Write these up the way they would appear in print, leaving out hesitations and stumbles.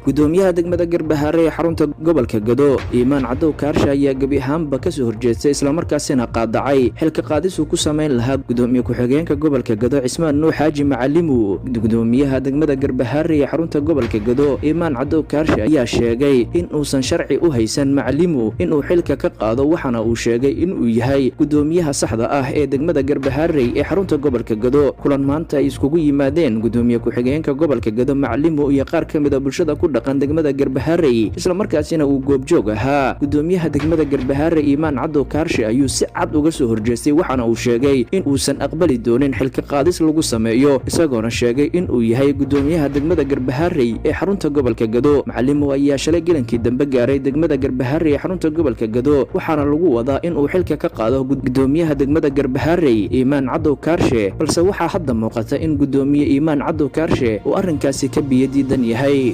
Gudoomiyaha degmada Garbahaare ee xarunta gobolka Gado, Iimaan Cadow Kaarshe, ayaa gebi ahaanba kasoo horjeestay, islamarkaasina qaadacay xilka qaadisuu ku samayn lahaa gudoomiye ku-xigeenka gobolka Gado, Cismaan Nuux Xaaji Macalimu. Gudoomiyaha degmada Garbahaare ee xarunta gobolka Gado, Iimaan Cadow Kaarshe, ayaa sheegay in uusan sharci u haysan Macalimu inuu xilka ka qaado, waxaana uu sheegay inuu yahay gudoomiyaha saxda ah ee degmada Garbahaarey ee xarunta gobolka Gado. Kulan maanta ay iskugu yimaadeen gudoomiye ku-xigeenka gobolka Gado Macalimu iyo qaar ka mid a bulshada ku dhaqan degmada Garbahaarey, islamarkaasina uu goobjoog ahaa gudoomiyaha degmada Garbahaarey Iimaan Cadow Kaarshe, ayuu si cad uga soo horjeestay, waxaana uu sheegay in uusan aqbali doonin xilka qaadis lagu sameeyo, isagoona sheegay in uu yahay gudoomiyaha degmada Garbahaarey ee xarunta gobolka Gado. Macalimu ayaa shalay gelinkii dambe gaaray degmada Garbahaarey ee xarunta gobolka Gado, waxaana lagu wadaa in uu xilka ka qaado gudoomiyaha degmada Garbahaarey Iimaan Cadow Kaarshe, balse waxaa hadda muuqata in gudoomiye Iimaan Cadow Kaarshe uu arrinkaasi ka biyo diidan yahay.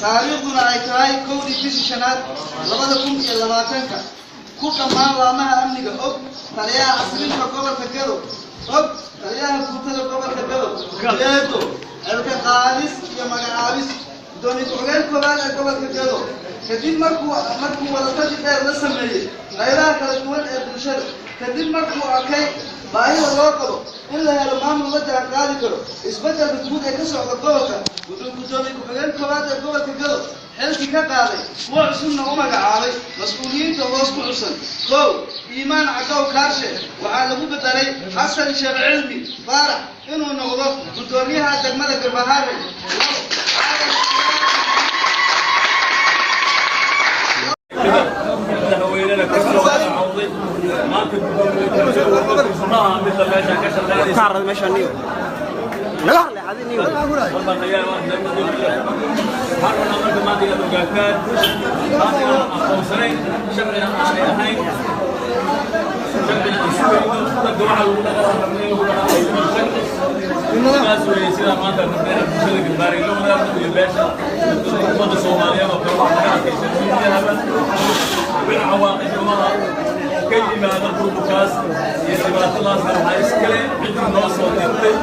Taariikhduna ay tahay 1-dii bishii shanaad 2020-ka, ku dhammaan laamaha amniga og, taliyaha xasilinta gobolka Gado og, taliyaha guutada gobolka Gado. Ujeedo: xilka qaadis iyo magacaabis gudoomiye ku-xigeen koowaad ee gobolka Gado. Kadib markuu wadatashi dheer la sameeyey qaybaha kala duwan ee bulshada, kadib markuu arkay baahida loo qabo in la helo maamul la jaan qaadi karo isbeddelka guud ee ka socda gobolka, wuxuu gudoomiye ku-xigeen koowaad ee gobolka Gado xilkii ka qaaday, kuwo cusubna u magacaabay mas-uuliyiinta hoos ku xusan. Kow, Iimaan Cadow Kaarshe waxaa lagu bedelay Xasan Sheekh Cilmi Faarax inuu noqdo guddoomiyaha degmada Garbahaare. Madaxweynena ka soo cawday maanta gudoomiye maaha midda meeshaan ka shaqeynaysa. Waxaan rabnaa marka maanta inaad ogaataan taas inaan aqoonsanayn, sharcina aanay ahayn, sharcina aan sugayno. Dadka waxaa lagu dhaqan rabnay in lagu dhaqan ay yihiin sharci. Sidaas weeye sidaa maanta rabnay inaan bulshada Garbaaray la wadaagno iyo beesha ummadda Soomaaliyeed oo kale. Waxaa laga arkaysa miidiyahaba wixii cawaaqib xumaha oo ka yimaada burburkaas iyo dhibaatadaasna waxaa iskale ciddii noo soo dirtay.